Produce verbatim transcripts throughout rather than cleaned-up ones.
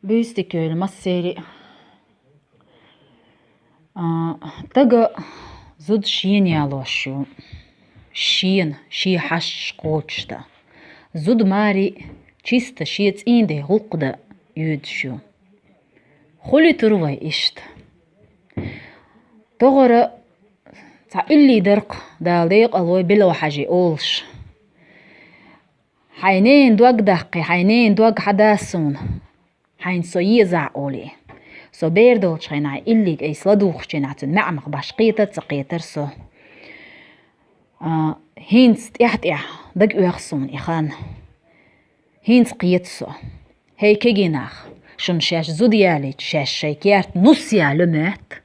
Буьйса дика йойла массеран а. А, тага зуда шена ялош ю. Шена, шен хьашташ кхочушдан. Зуда маре чиста шен цӀийнден гӀулакх дан йоьдуш ю. Хулийтар вай иштта. ТӀаккха цхьа илли даркх Дала декъалвойла, Белла хьажий олуш. Хьайн ненан дог даккхий, хьайн ненан дог хьада суна, хьайна со езахь олий. Со бер долчу хенахь, иллига айса ладугӀучу хенахь, цуьнан маьӀнах башха кхета а ца кхетара со. А, хӀинца тӀаьхь-тӀаьхь дага оьху суна и хан. ХӀинца кхета со. ХӀей, кегий нах, шуна шаьш зуда ялийча, шаьш шайн керта нус яло моьтту?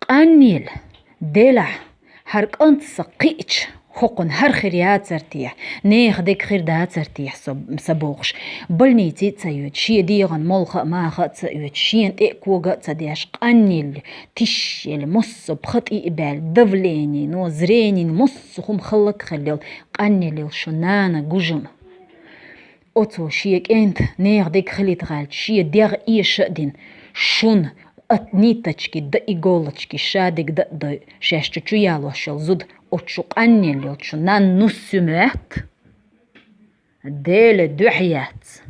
Къанъелла, делахь, хӀара кӀант сан кхиъча, хӀокхунна хӀара хир яцара техьа, нехан дерг хир дацара техьа со, сан бохуш, больнице а ца йоьдуш, шен дегӀан молха а, маха а ца оьцуш, шена тӀе а кога а ца деш, къанъелла, тишъелла, массо а пха тӀе а баьлла, давленино, зренино, массо а хӀума хилларг а хилла, къанъелла йолу шун нана гуш ю. Оцо шен кӀентан нехан дерг хилийта гӀерташ, шен дегӀ эша а дина, шуна от ниточки до иголочки шадерг дан а дой, шаьш чу чу ялош йолу зуда, оцу шун къанъелла йолчу нанна нус ю моьтту? Делан дуьхьа яц.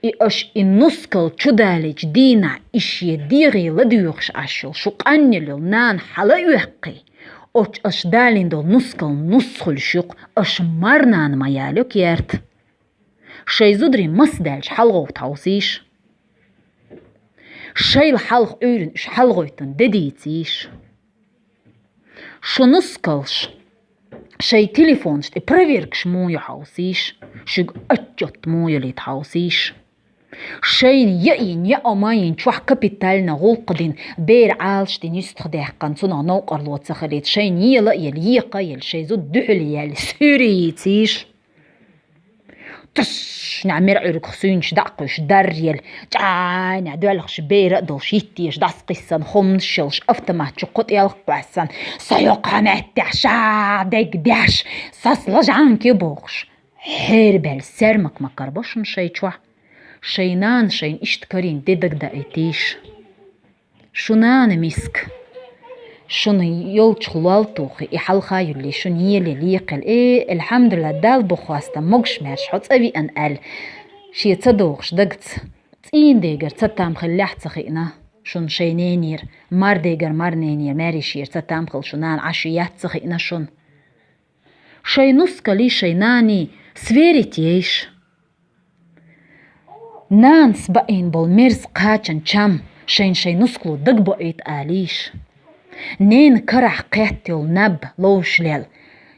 И аша и нускал чу далийча дийнахь, и шен дегӀе ладоьгӀуш Ӏаш йолу шун къанъелла йолу нана хьала а оьккхий, оцу аша далийна долу нускал нус хуьлуш ю-кх, аша марнана ма ялайо керта. Шайн зударий маса даьлча хьалагӀовтта хьовсийша. Шайл хьалха Ӏуьйранна уьш хьалагӀоьттина де дийцийша. Шун нускалш шайн телефонаш тӀе проверкаш муха ю хьовсийша, шуьга отчёт муха йолуьйту хьовсийша. Шайна яа йина, яа ма йина, чохь капитально гӀуллакх дина, бер Ӏалашдина, юьстахдаьккхина, цунах новкъарло ца хилийта, шайна ела а елла, екха а елла, шайн зуда дуьхьал яьлла, суьйре йийцийша. Таш! Нехь мера Ӏуьргах суьйнаш дӀа а кхуьйсуш, даръелла, чӀай нехь доьлхуш, бер а долуш, йиттеша дӀасакхиссина хӀуманаш йолуш, автомат чу кхо тӀелха кхоьссина, со йоккха меттехь ша дегдеш, сас лажанке бохуш. Хьерабаьлла саьрмак ма карабо шуна шайн чохь. Шайн нана шайна иштта карийна де дагадаийтийша. Шун нана миска. Шуна йолчух лол тухий, и хьалха а юьллий, шуна елий, лекхий. Э, элхьамдулиллахӀ, Далла бу хастам, могуш-маьрша хьо цӀа веана аьлла, шен ца догӀуш дагца, цӀийнан дегара цатам хиллехь а ца хиъна шуна шайн ненера, мар дегара мар ненера, маьршера цатам хилла шун нана Ӏаш яц а ца хиъна шуна. Шайн нускалий, шайн наний сверить ейша. Нанас баийна болу мерза кхачан чам шайна шайн нускало дагабоуьйту алийша. Ненан карахь кхетта йолу наб ловш лел,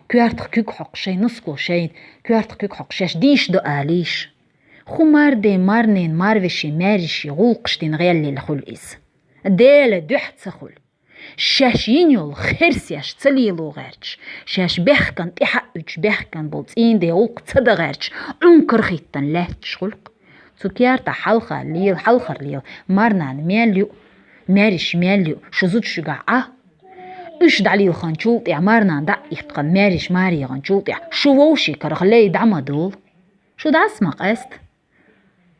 коьртах куьг хьокху шайн нускало шайн коьртах куьг хьокху шаьш дийша до алийша. ХӀун мар ден, марнен, марвешин, маьрришин гӀуллакхаш дина гӀеллийла хуьлу иза. Делан дуьхьа ца хуьлу. Шаьш йина йолу херсеш ца лело гӀерташ, шаьш бехкан тӀаьхьа а уьдуш, бехкан болу цӀийнан де гӀуллакх ца дан гӀерташ, Ӏуьнкара хӀиттана лаьтташ хуьлу-кх. Цу кертахь хьалха лела, хьалхара лела, марнана мел ю, маьрриш мел ю, шун зуда шуьгахь Ӏа. Уьш дӀалелханчул тӀаьхьа, марнана дӀа а итткъина, маьрриш маре яханчул тӀаьхьа, шун вовшийн карах лей дӀа ма долу. Шу дӀаса ма къаьста.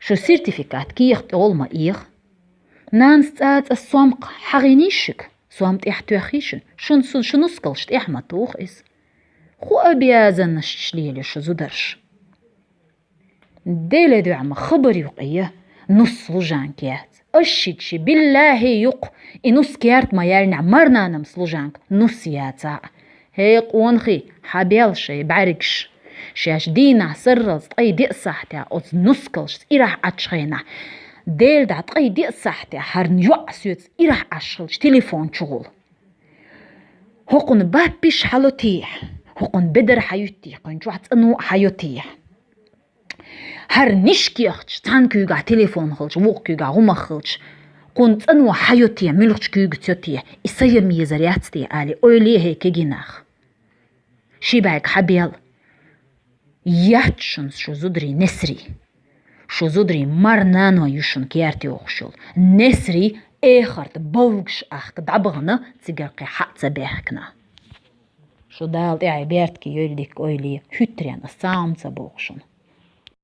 Шу сертификат кехат тӀехула ма эха. Нанас цӀа-цӀа сом хьагӀийний шуьга? Сом тӀехь тоьххий шуна? Шун су-, шун нускалш тӀехь ма туху иза. ХӀун обязанносташ лелайо шун зударша? Делан дуьхьа ма хабар юкъе я, нус служанка яц. Аш шийтта ши биллахӀи юкъ, и нус керта ма яьллинехь, марнанам служанка нус яцахь. ХӀей, къонахий, хьабел шайн бӀаьргаш. Шаьш дийнахь сарралц ткъе диъ сахьтехь оцу нускалшца ирахь Ӏачу хенахь, Делан дуьхьа ткъе диъ сахьтехь хӀара йоӀ соьца ирахь Ӏаш хилча телефон чу гӀула. ХӀокхунна баппиш хьало техьа, хӀокхунна бедар хьаюьттий, кхуьнан чохь цӀано а хьайо техьа. ХӀара ниш кехаташ цхьана куьйгахь телефон хилча, вукху куьйгахь гӀумах хилча, кхунна цӀано хьайо те, муьлхачу куьйгаца йо те, и са ян езар яц те, али, ойла е, хӀей кегий нах. Ши бӀаьрг хьабел. Яц шуна шун зударий несарий. Шун зударий марнано ю шуна керта йохуш йолу. Несарий эхарта бовгаш ахка дӀабахана, цигара кхин хьа а ца баьхкина. Шу Дала тӀаьхье беркате йойла, дика ойла е, хӀуьттаренна ас цхьа хӀума ца боху шуна.